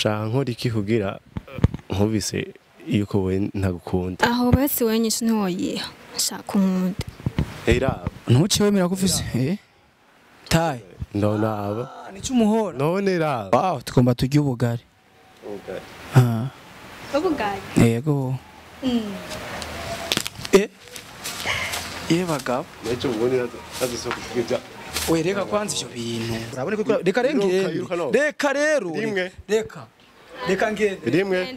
Ushaka nkora iki kugira nkubise yuko we ntagukunda? Aho basi wenyine ntiwoyiha shaka unkunda. Era ntuce wemera ko ufise tai ndabona aba nico umuhora none ra. Wow, tugomba turye ubugari. Ubugari. Ah. Ubugari. Yego. Ye bagabo. Neco ubone nazo kugibya. Oye reka kwanza ivyo bintu. Urabone ko reka rengende. Reka rero. Reka. Reka ngende. Rimwe.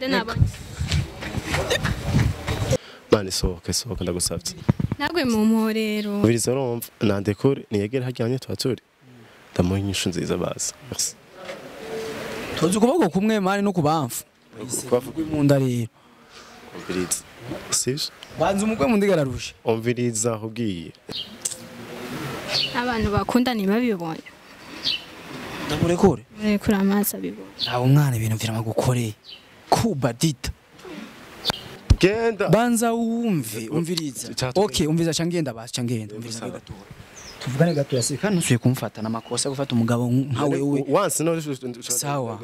Mani sohoke sohoke ndagusavye. Nagwe mu mporero. Ubiriza urumva nandekure niyegere hajyanye twaturi. Ndamuha inyishu nziza baza. Merci. Tuzi ukuboko kumwe mani no kubamfu. Kubavuga imunda rero. Umviriza. Sivyo? Banza umugwe mu ndigararusha. Umviriza ahubwiye. Abantu bakunda ntibabibonye. Ndamurekure. Murekure amaso abibonye. Ntawe umwana ibintu virama gukoreye. Kuba dita. Genda. Banza wumve, umviriza. Okay, umviriza ca ngenda basi ca ngenda. Umviriza gato. Tuvugane gato yasi kandi nsuye kumfata namakosa gufata umugabo nka wewe. Once no sawa.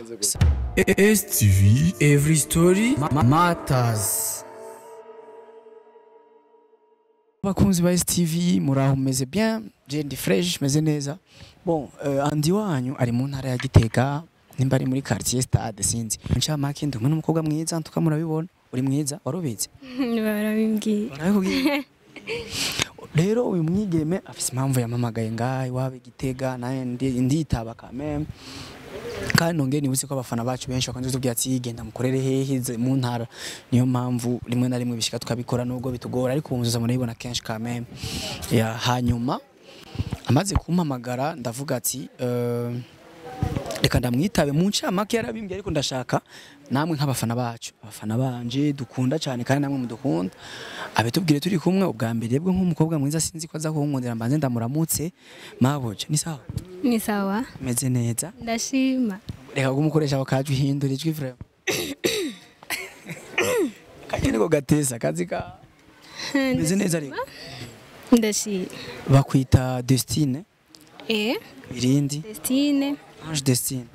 STV Every Story Matters. Bakunzi ba STV muraho meze bien, je ndi fresh meze neza. Bon, Andi wanyu ari mu ntara ya Gitega, nimba ari muri quartier stade sinzi. Ncamake ndi umwe n'umukobwa mwiza ntuka murabibona. Uri mwiza warubitse? Barabimbwiye. Barabikubwiye. Rero uyu mwigeme afise impamvu yamamagaye ngaha iwabo Gitega naye nditaba kameme. Kandi nongeye nibutse ko abafana bacu benshi bakunze kutubwira ati genda mukorere hehe mu ntara, niyo mpamvu rimwe na rimwe bishika tukabikora nubwo bitugora ariko umuzuza murabibona kenshi kameme. Ya hanyuma amaze kumpamagara ndavuga ati reka ndamwitabe mu ncamake yarabimbwiye ariko ndashaka namwe nk'abafana bacu abafana banje dukunda cyane kandi namwe mudukunda abetubwire turi kumwe ubwa mbere bwo nk'umukobwa mwiza sinzi ko aza kunkundira mbanze ndamuramutse maboje. Ni sawa? Ni sawa. Meze neza. Ndashima. Reka gumukoresha akajwi hindura ijwi vraiment. Kanyene ko gatesa kazi ka. Meze neza ariko. Ndashima. Bakwita Destine. Irindi. Destine. Ange Destine.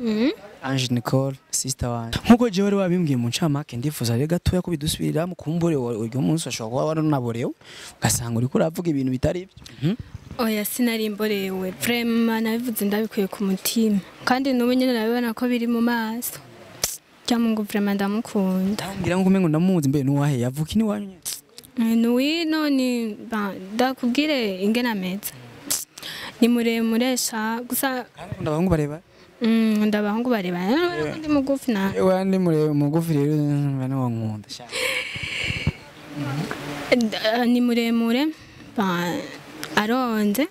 Ange Nicole sister wanje. Nkuko jewe wari wabimbwiye mu ncamake ndifuza rero gatoya ko bidusubirira mu kumbure uyu munsi ashobora kuba warunaborewe ugasanga uriko uravuga ibintu bitari ibyo. Oya sinari mborewe vraiment nabivuze ndabikuye ku mutima kandi n'ubu nyene nabibona ko biri mu maso. Cyangwa ngo vraiment ndamukunda. Ngira ngo umengo ndamuzi mbe nuwahe yavuka ni wanyu nyene. Nuwino ni ndakubwire ingena meza. Ni muremure sha gusa kandi abahungu bareba. Ndabahungu bareba. Ndi mugufi na. Ewe ndi mugufi rero bane wankunda sha. Ni muremure aronze.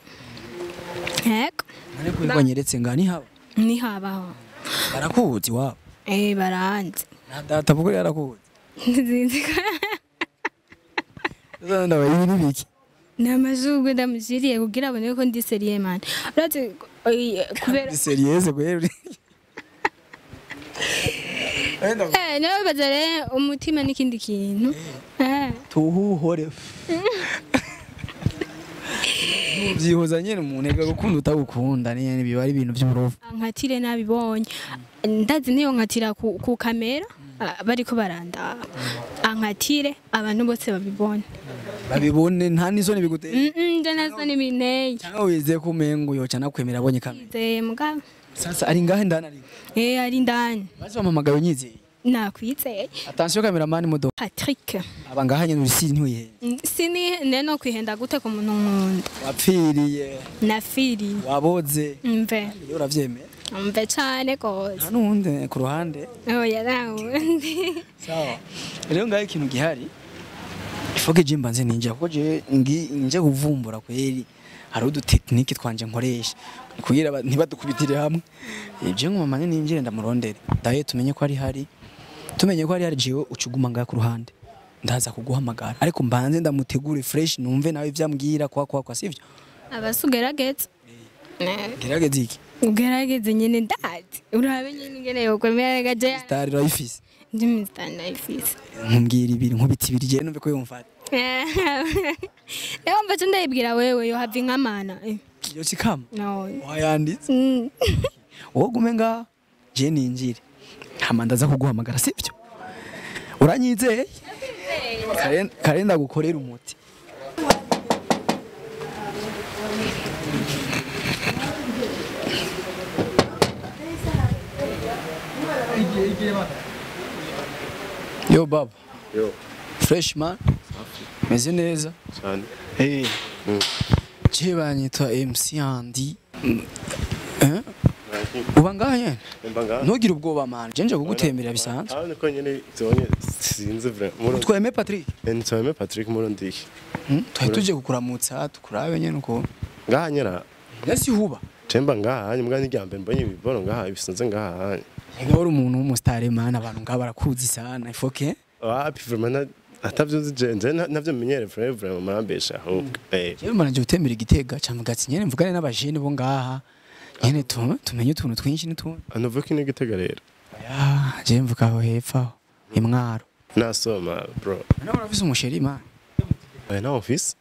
Yego. Ariko kwanyeretse ngani haba? Ni habaho. Barakuzi wabo. Baranze. Na data buko yarakuzi. Nzinzi. Ndaba ibi nibiki? Namazugwe ndamujiriye kugira abone ko ndi serieux man. Urazi kubera ndi serieux kweri. Nawe bazare umutima n'ikindi kintu. Tuhuhore. Byihoza nyene umuntu ega gukunda utagukunda ni biba ari ibintu by'uburofu. Nkatire nabibonye. Ndazi niyo nkatira ku kamera bariko baranda. Ankatire abantu bose babibone. Babibone nta nisoni biguteye. Nje nasoni bineye. Cyangwa wizeye ko umengo yoca nakwemera abonye kamera. Izeye mugabo. Sasa ari ngahe ndani ari? Ari ndani. Bazi bamamagaye nyizeye. Nakwizeye. Attention cameraman modo. Patrick. Aba ngaha nyene uri ntiwihenze. Sini neno kwihenda gute ku muntu nkunda. Wapfiriye. Nafiriye. Waboze. Mve. Iyo uravyemera. Mve cyane gose. Nta nundi ku ruhande. Oya nawundi. Sawa. Rero ngahe ikintu gihari. Ifoke je mbanze ninja kuko je nje kuvumbura kweri hari udu technique twanje nkoresha kugira ntibadukubitire hamwe. Je ngumamanye ninjire ndamurondere. Ndaye tumenye ko ari hari. Tumenye ko ari hari jewe ucuguma ngaha ku ruhande. Ndaza kuguhamagara ariko mbanze ndamutegure fresh numve nawe ivyambwira kwa sivyo. Abasugerageze. Gerageze iki? Ugerageze nyene ndazi. Urabe nyene ingene yokwemera gaje. Star rayifise. Ndi Mr. Nayifise. Nkumbwira ibiri nkubita ibiri je numve ko yumfata. Yomba cyo ndayibwira wewe yo have inkamana. Yo sikama. No. Wayanditse. Wowe gume nga je ninjire. Hama ndaza kuguhamagara sivyo? Uranyizeye? Karenda gukorera umuti. Yo baba. Yo. Fresh man. Meze neza. Cyane. Eh. Je banyitwa MC Andy. Uba ngaha nyene? Ntugire ubwoba man. Je nje kugutemberera bisanzwe. Ah niko nyene zibonye sinzi vraiment. Tweme Patrick. Tweme Patrick Murundiki. Twari tuje kukuramutsa tukurabe nyene uko. Ngaha nyera. Nasi huba. Temba ngaha mbwa n'iryambe mbonye ibibono ngaha bisanzwe ngaha. Ega uri umuntu w'umustar man abantu ngaha barakuzi sana. Ifoke. Wapi vraiment atavyuzi je navyo menyere vraiment murambesha ahubwo. Eh. Jewe mbona nje gutembera Igitega cyangwa gatsi nyene mvugane n'abajene bo ngaha. Nyene tumenye utuntu twinshi n'utundi. Anuvuka ni Igitega rero. Ya, je mvuka aho hepfo aho. Imwaro. Nasoma bro. None urafise umusheri man. Oya na office.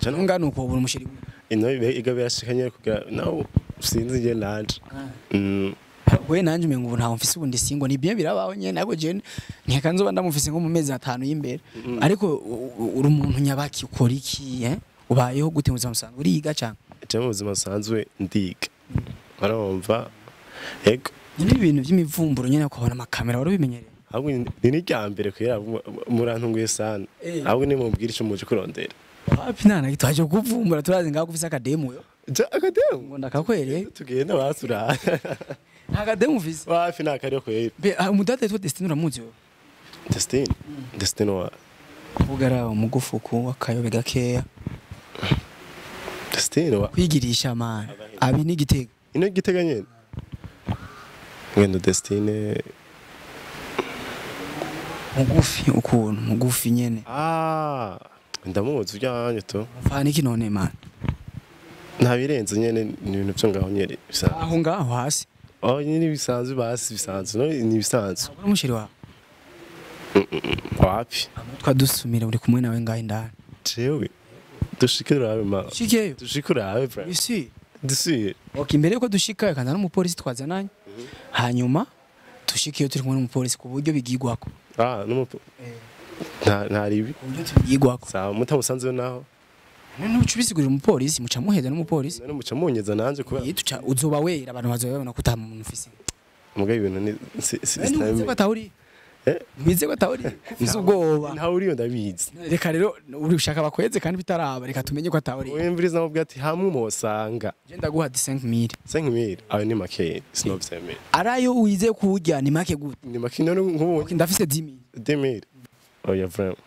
Je ngana uko ubura umusheri. Ino igabira shikanye kugira nawo sinzi je nanje. We nanje umengo ubu ntawo mfise ubundi singo ni bien birabaho nyene ariko je nteka nzoba ndamufise nko mu mezi 5 y'imbere. Ariko uri umuntu nyabaki ukora iki eh? Ubayeho gute mu buzima busanzwe uriga cyane? Je mu buzima busanzwe ndiga. Barumva ego ni ibintu by'imivumburo nyene ukabona amakamera wari ubimenyereye. Ahubwo ni n'iryambere kwera murantunguye sana. Ahubwo ni mubwira ico muje kurondera. Wapi nana gitwaje kuvumbura turazi ngaho kufisa akademu yo. Je akademu ngo ndakakwereye tugenda basura. Nta kademu ufise. Wapi nakariyo kwera. Be umudate yitwa Destiny uramuzi wewe? Destiny. Destiny wa Ugara umugufuku wakayobe gakeya. Destiny wa kwigirisha man. Abi ni Igitega. Ino Igitega nyene. Ngendo Destiny mugufi ukuntu mugufi nyene. Ah ndamuzi ujyanye to. Mfana iki none man? Nta birenze nyene ni ibintu byo ngaho nyene bisanzwe. Aho ngaho hasi. Oh nyene bisanzwe basi bisanzwe no ni bisanzwe. Uri umusheri wawe? Wapi? Twadusumira uri kumwe nawe ngaho indani. Jewe dushike urabe ma. Dushikeyo. Dushike urabe bro. Isi. Dusuye. Okay imbere yuko dushikayo kandi n'umupolisi twazananye. Hanyuma dushikiyo turi kumwe n'umupolisi ku buryo bigigwako. Ah n'umupo. Nta ribi. Ku buryo tubigigwako. Sawa mutamusanze naho. None ucubisigurira umupolisi muca muheza n'umupolisi. None muca munyeza nanje kubera. Yituca uzoba wera abantu bazobabona ko utamuntu ufise. Mugabe ibintu ni system. Mwize ko atahuri. Ufise ubwoba. Nta uriyo ndabizi. Reka rero uri ushaka bakweze kandi bitaraba reka tumenye ko atahuri. Wemviriza mubwira ati hamwe umosanga. Je ndaguha 5000. 5000 ayo ni make sinovyemera. Arayo wize kurya ni make gute? Ni make none nkubu ndafise 10000. 10000. Oya vraiment.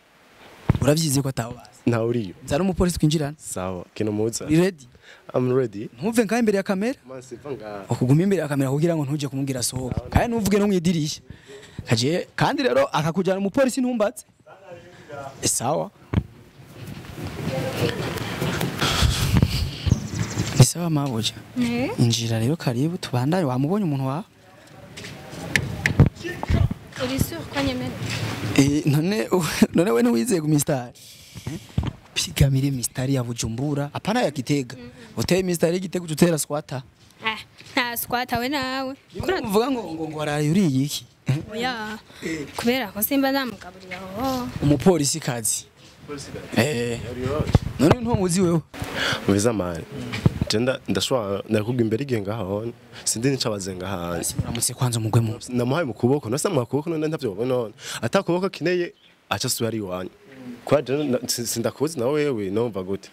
Uravyize ko ataho bazi. Nta uriyo. Nzara umupolisi twinjirana. Sawa kino muza. Uri ready? I'm ready. Ntuve ngaho imbere ya kamera. Mansi va ngaha. Ukuguma imbere ya kamera kugira ngo ntuje kumubwira sohoka. Kandi ntuvuge no mwidirisha. Kaje kandi rero akakujana umupolisi ntumbatse. Sawa. Ni sawa mabuja. Injira rero karibu tubandanye wamubonye umuntu wa? Uri sûr ko nyemera? None we ntiwizeye ku mistari. Pigamire mistari ya Bujumbura apana ya Gitega. Uteye mistari y'Igitega utera squatter. Nta squatter we nawe. Kuvuga ngo ngo araye uriye iki? Oya. Kubera ko simba namugaburiye aho. Umupolisi kazi. None ntumuzi wewe. Ubiza mani. Jenda ndashwa ndakubwa imbere igihe ngaho sindi nicabaze ngaha. Muramutse kwanza umugwe mu. Namuhaye mu kuboko nasa mu kuboko none ntavyo babona. Atakuboko kineye aca subira iwanyu. Kwa sindakuzi nawe wewe nomva gute.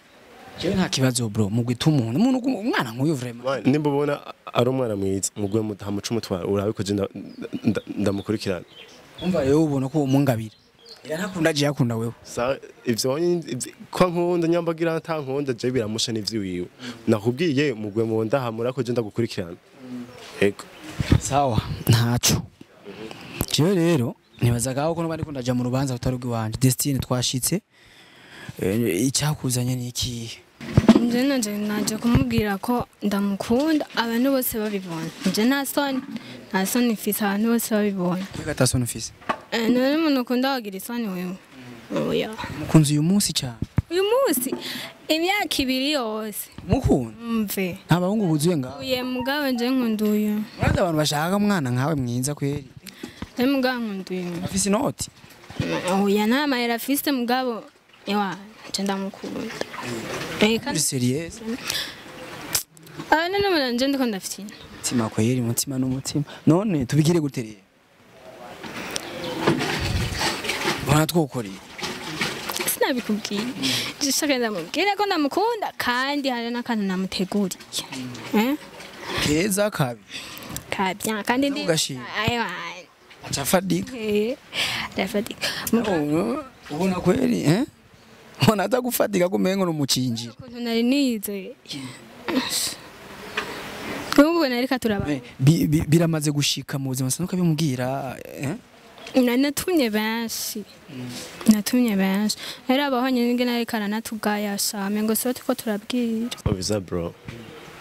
Jewe nta kibazo bro mugwe tumuntu umuntu umwana nkuyu vraiment. Nimba ubona ari umwana mwiza mugwe mutamuca umutwara urabe ko je ndamukurikirana. Umva rero ubona ko umungabira. Ira ntakunda je yakunda wewe. Sa ivyo kwa nkunda nyambagira nta nkunda je biramusha n'ivyo wiwe. Nakubwiye mugwe mu ndahamura ko je ndagukurikirana. Ego. Sawa ntaco. Jewe rero nibazaga ko nobandi ko ndaja mu rubanza rutarugi wanje Destiny twashitse icyakuzanye niki? Nje naje kumubwira ko ndamukunda abantu bose babibona. Nje nta soni mfise abantu bose babibona. Reka ta soni mfise. None umuntu ukunda wagira isoni wewe. Oya. Mukunzi uyu munsi cyane. Uyu munsi imyaka ibiri yose. Mukunda? Mve. Nta bahungu buzuye ngaho. Uye mugabo nje nkunda uyu. Murazi abantu bashaka umwana nkawe mwiza kweri. Nari mugabo nkunda uyu. Afise inoti. Oya nta mahera afise mugabo ewa nje ndamukunda. Eh kandi Uri serious? Ah none mwana nje ndiko ndafyina. Mutima kweri mutima n'umutima. None tubigire gute rero? Bana twokoreye. Sinabikubwiye. Ndashaka ndamubwira ko ndamukunda kandi hari n'akantu namuteguriye. Eh? Keza kabi. Kabya kandi ndi Ugashima. Ayiwa. Aca fadika. Eh. Ndafatika. Mugabo Ubona kweri eh? Ubona atagufatika kumengo numucinjira. ukuntu nari nize. Ubu nari katuraba. Biramaze gushika mu buzima sanuka bimubwira eh? Nari natumye benshi. Natumye benshi. Rero abahonye ninge nari karanatugaya shame ngo so tuko turabwira. Obiza bro.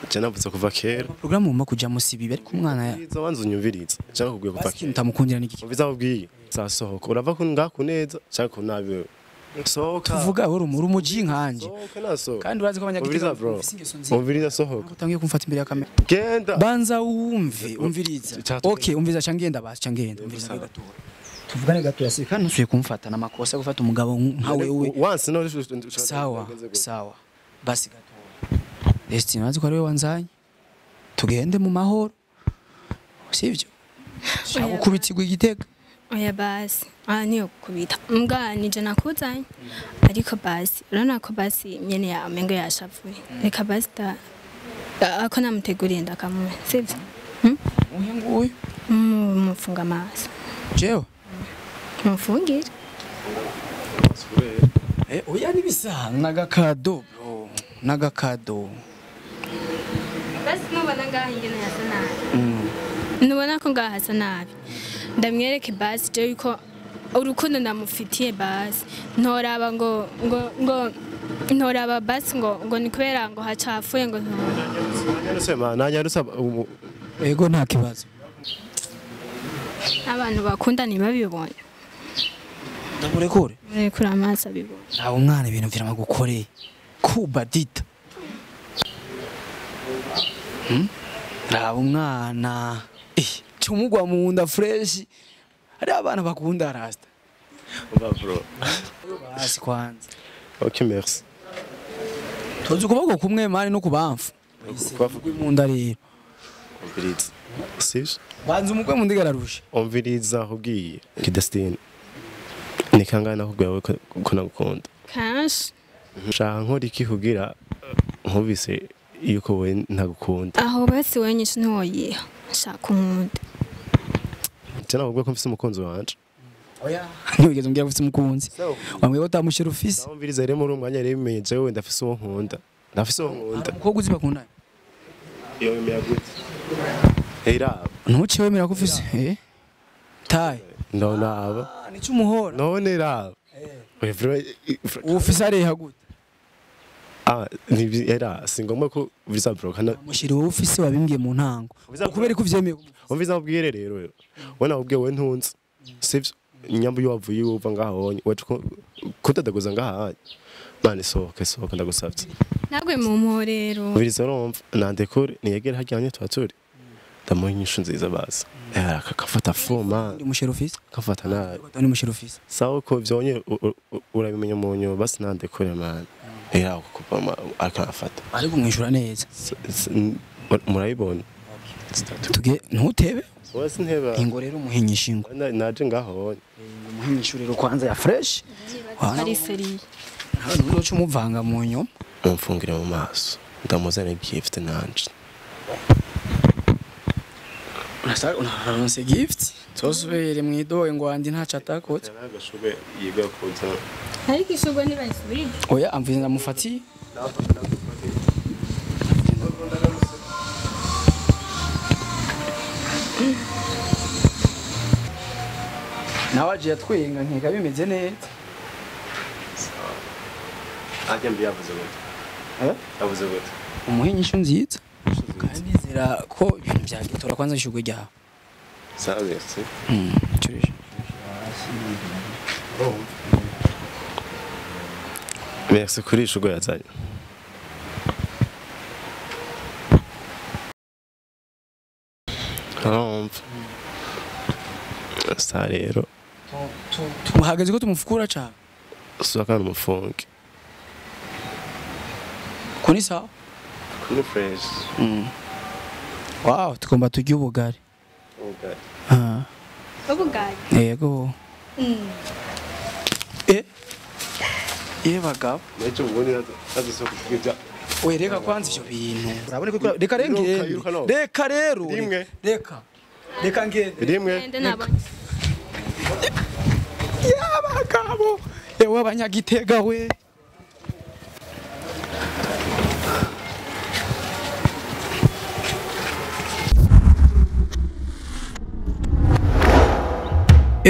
Je navuze kuva kera. Programu muma kuja musibi ariko umwana ya Izo wanzu unyumviriza. Je nakubwiye kuva basi kera. ntamukundira niki. Obiza ubwiye. Zasohoka. Urava ku ngaku neza cyangwa ku nabi wewe. Sohoka. Tuvuga uri muri umuji nkanje. Sohoka nasohoka. Kandi urazi ko abanyagitega Umviriza bro. bafise ingeso nziza. Umviriza sohoka. Utangiye kumfata imbere ya kamera. Genda. Banza wumve, umviriza. Cyatwe- Okay, umviriza cangenda basi cangenda. Umviriza gato. Tuvugane gato yasi kandi ntusuye kumfata namakosa gufata umugabo nka wewe. Once no. Sawa, sawa. Basi gato. Destiny wazi ko ari wewe wanzanye. Tugende mu mahoro. Sivyo? Shaka kubitigwa igitega. Oya basi. Ah niyo kubita. Mbwa nije nakuzanye. Ariko basi urabona ko basi nyene ya amengo yashavuye. Reka basi da ako namuteguriye ndakamuha. Sivyo? Uyu nguyu. Mufunga amaso. Jewe. Mufungire. Oya nibisa nagakado bro. Nagakado. Basi nubona ngaha ingene yasa nabi. Nubona ko ngaha hasa nabi. Ndamwereke basi je yuko urukundo ndamufitiye basi. Ntoraba ngo ngo ngo ntoraba basi ngo ngo ni kubera ngo hacafuye ngo ntoraba. Nanyarutse ma, nanyarutse Ego nta kibazo. Abantu bakunda ntibabibone. Ndamurekure. Murekure amaso abibone. Nta umwana ibintu viramagukoreye. Kubadita. Nta umwana. Cumugwa mu nda fresh. Hari abana bakunda rasta. Umva bro. Basi kwanza. Okay merci. Tozi ukuboko kumwe mani no kubamfu. Kubafu Mu nda rero. umviriza. Sivyo? Banza umugwe mu ndigararusha. Umviriza ahubwiye. Kidestine. Ni kangahe nakubwiye wowe ko nagukunda? Kenshi Nshaka nkora iki kugira nkubise yuko wowe ntagukunda. aho basi wenyine ntiwoyiha. Shaka unkunda. Je nakubwiye ko mfise umukunzi wanje. Oya. Ntiwigeze umbwira ko ufise umukunzi. Wambwiye ko utamushira ufise. Umviriza rero muri uwo mwanya rero bimenye jewe ndafise uwo nkunda. Ndafise uwo nkunda. Umukobwa uzi bakundana. Iyo bimenya gute? Era Ntuce wemera ko ufise. Eh? Tai. ndabona aba. Nico umuhora. None raba. Oya vraiment Ufise areha gute? ah ni era singombwa ko visa bro kana Mushira wowe ufise wabimbwiye mu ntango. Kubera ko uvyemeye. umviza ubwire rero. Wona ubwiye we ntunze. Sivyo? Nyambu yo wavuye uva ngaho wonye wacu kutadaguza ngaha. Mani sohoka sohoka ndagusavye. Nagwe mu mporero. Umviriza urumva nandekure niyegere hajyanye twature. Ndamuha inyishu nziza basi. Era akafata fuma Ndi mushira ufise. akafata nabi. Ndi mushira ufise. Sawa ko vyonye urabimenya mu nyuma basi nandekure mani. Era kuko akafata. Ariko mwishura neza. Murayibona. Tuge ntutebe. Oya sinteba. Ingo rero umuhinyisha ingo. Naje ngaho. Umuhinyisha rero kwanza ya fresh. Ari seriye. Ntuzoca umuvanga mu nyuma. Mumfungire mu maso. Ndamuzane gift nanje. Unaronse gift. Tosubire mwidoye ngo andi ntaco atakotse. Agashube yiga kuza. Ariko ishurwe ntibayisubire. Oya amvuze ndamufatiye. Nawe aje yatwenga nkeka bimeze neza. Ajya mbi yavuze gute? Eh? Yavuze gute? Umuhinyisho nziza. Kandi nizera ko ibintu byagitora kwanza ishurwe ryawe. Sawa merci. Turisha. Merci kuri ishurwe yazanye. Urumva. Sa rero Tumuhagaze ko tumufukura cyane. Sura kandi umufunge. Kuni sawa. Ni fresh. Wow, tugomba turye ubugari. Ubugari. Ah, Ubugari. yego. Eh? Ye bagabo. Nejo ubundi nazo kuvuga. We reka kwanza ivyo bintu. Urabona ko reka rero Yiruka, ngende. yiruka no. Reka rero. Rimwe. Reka. Reka ngende. Rimwe. Ngende nabonye. Ya bagabo. Ewe abanyagitega we.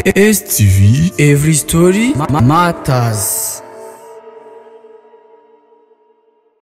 STV Every Story Matters.